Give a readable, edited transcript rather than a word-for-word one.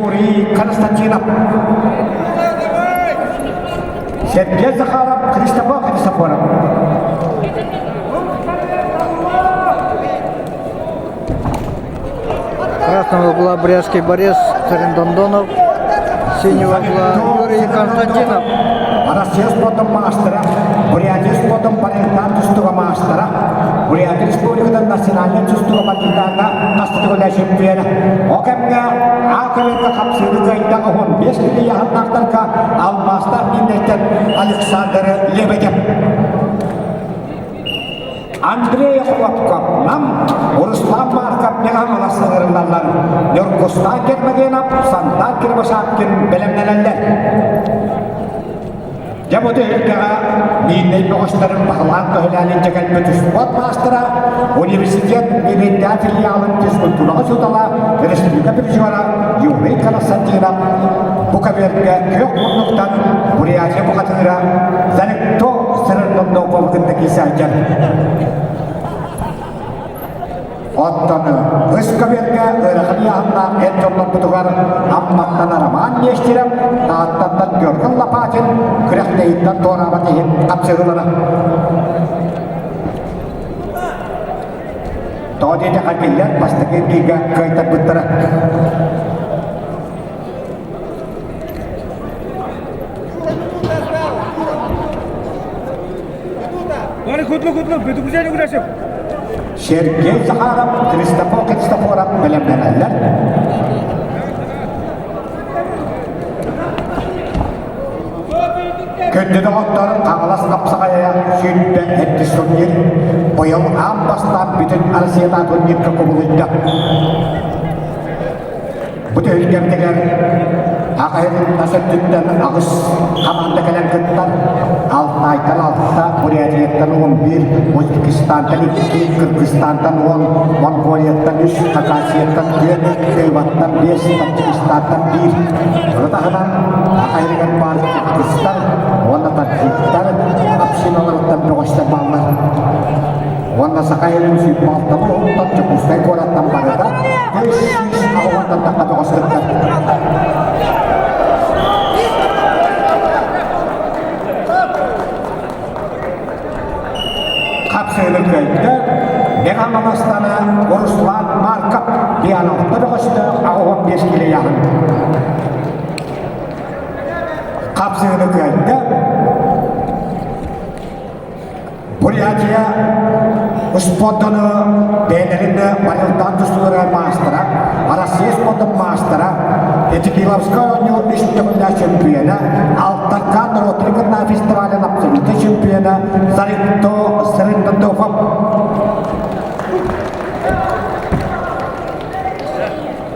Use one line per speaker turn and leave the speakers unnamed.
Юрий Константинов. Сергей Захаров, Христофор Христофоров.
Красного угла Брестский борец Царин Дондонов, синего угла Юрий Константинов.
Россия спортун маастара, Бурятия спортун парентан тустууга маастара, Бурятия Республикатын национальнай тустууга партиятааҥҥа хастытыгыла чемпиона. Ол кэмҥэ А көбүөргэ хапсыыны кыайда 15 киһи яһыннаахтарга алмаастаах мииннэйтэн Александр Лебедев. Андрей Охлопков Нам, Руслан Марков Мегаҥалас ыҥырыллаллар. Ньургустаан Гермогенов, Сантан Кривошапкин бэлэмнэнэллэр. Дьэ бу түһүлгэҕэ Миирнэй бөҕөстөрүн баһылаан көһүлээн илдьэ кэлбит успуорт маастара, университет Миирнэйдээх филиалын физкультураҕа учуутала, республика призера Юрий Константинов бу көбүөргэ күөх муннуктан Бурятия бухатыыра Залекто Сырындондокову кытта киирсэ сылдьар. Оттон үс көбүөргэ ыарахан ыйааһыннаах эр дьоннорбутугар Амматтан Роман Нестеров, Тааттаттан Георгий Лопатин күрэхтэһииттэн туораабат иһин хапсыһыылара. Тоҕо диэтэххэ кинилэр бастакы бииргэ кыайтарбыттара. Сергей Захаров, Христофор Христофоров бэлэмнэнэллэр. Күндү доҕоттор, Хаҥалас хапсаҕайа 27 турнир быйыл аан бастаан бүтүн Россиятааҕы турнирга кубулуйда. Бу түһүлгэбитигэр аҕайын тас өттүттэн аҕыс хамаанда кэлэн кыттар. Алтайтан алта, Бурятияттан 11, Узбекистантан икки, Кыргызстантан 10, Монголияттан үс, Хакасияттан түөрт, Тываттан биэс, Таджикистантан биир. Ону таһынан аҕайыгар баар кыргызтар уонна таджиктар общиналарыттан бөҕөстөр бааллар. Уонна Саха сирин сүүрбэ уһуктан Дьокуускай куораттан барыта 380 тахха бөҕөс кыттар. Хапсыыны кыайда Мега-Маҥастана Руслан Марков Диановта бөҕөстөөх 85 кило яһын. Хапсыыны кыайда Бурятия спордуну бэйэлэрин барылтаан тустуулара маастара, Россия спордун маастара, Этикиловскай оонньуу үс төгүллээх чемпиона, Алтаркан норуоттарын кытта фестивалын абсолютнай чемпиона Саринто Саринтотофов.